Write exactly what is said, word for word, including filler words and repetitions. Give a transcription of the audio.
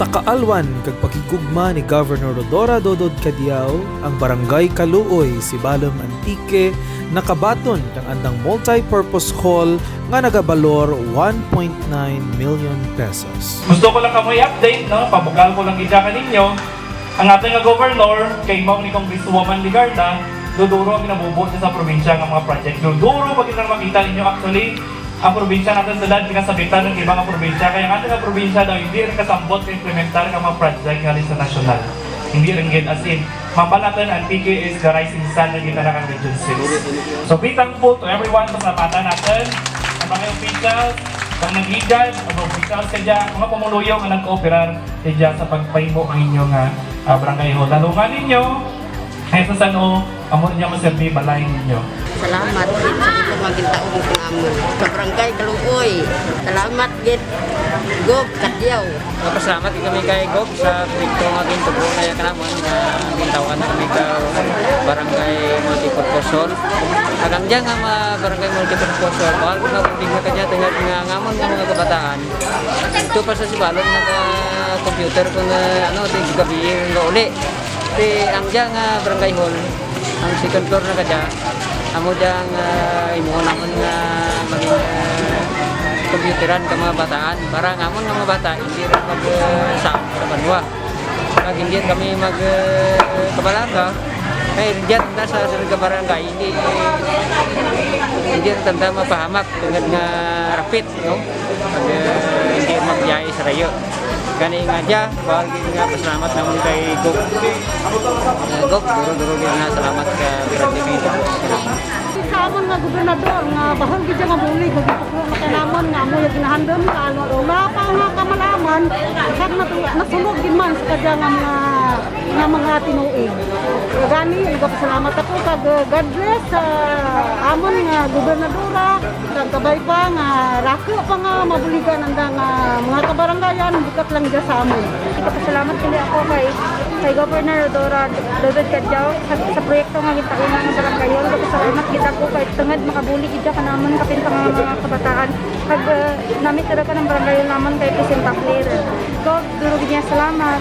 Sa kaalwan kag paghigugma ni Governor Rhodora Dodod Cadiao, ang Barangay Caluoy, Sibalom, Antique, nakabaton kang andang multi-purpose hall nga nagabalor one point nine million pesos. Gusto ko lang kamo i-update, no? Pabug-an ko lang gid kaninyo. Ang atun nga gobernador, kaimaw ni Congresswoman Legarda, duduro ang ginabubuo dya sa probinsya nga mga project. Duduro pa gid ang makita ninyo, actually, ang probinsya natun, tulad, ginasabitan run kang iba nga probinsya. Kay ang atun nga probinsya daw, indi run kasambot ka implementar kang mga project ngalin sa nasyonal. Indi run gid, as in, mambal natun, Antique is the rising sun run gid tana kang Region six. So, be thankful to everyone, pasalamatan natun ang mga officials, ang nag-igad, ang mga officials kadya, mga pumuluyo nga nagkooperar kadya sa pagpahimo kang inyo nga, ah, barangay hall. Talungan ninyo, kay sa san-o, amo ninyo maserbi balay ninyo. Salamat gid sa duro nga gintaw mo kanamon. Sa Barangay Caluoy. Salamat gid, Gov Cadiao. Mapasalamat gid kami kay Gov sa proyekto nga gintugro na dya kanamon, nga gintaw-an na kami ka barangay multipurpose hall. Kag ang dya nga mga barangay multipurpose hall, bahul nga bulig nga kadya, tungod nga ang amun nga mga kabataan didto pa sa Sibalom naga-computer kon, ah, ano, ti gabii nga uli. Ti ang dya nga barangay hall, ang second floor na kadya, amo dya nga, ah, himuon namun nga maging, ah, computeran ka mga bataan. Para ang amun nga mga bata, indi run mag, ah, sa, sa banwa. Kag indi kami mag, ah, kabalaka. Kay dya tanda sa sulod ka barangay, indi, indi tanda mapahamak tungod nga rapit, no? Kag, ah, indi magbiyahe sa rayo. Gani nga dya, bahul gid nga pasalamat namun kay Gov. Ah, Gov, duro-duro gid nga salamat ka project nga ginbuhat mo kanamon. Sa amun nga gobernador, nga bahul gid dya nga bulig, nga gintugro na kanamun, nga amo dya ginahandum, nga ano, wara pa nga kamal-aman, kag natu-, nasulod gid man sa kadya nga mga, nga mga tinuig. Gani, nagapasalamat ako, kag, uh, God bless sa amun nga gobernadora, kag kabay pa nga raku pa nga mabuligan anda nga mga kabarangayan, bukat lang dya sa amun. Nagapasalamat gid ako kay, kay Governor Rhodora Dodod Cadiao sa, sa proyekto nga gintaw-an nga barangay hall. Nagapasalamat gid ako kay tungod makabulig gid dya kanamun kapin pa nga mga kabataan. Kag, ah, namit talaga ang barangay hall namun kay presentable. Gov, duro gid nga salamat.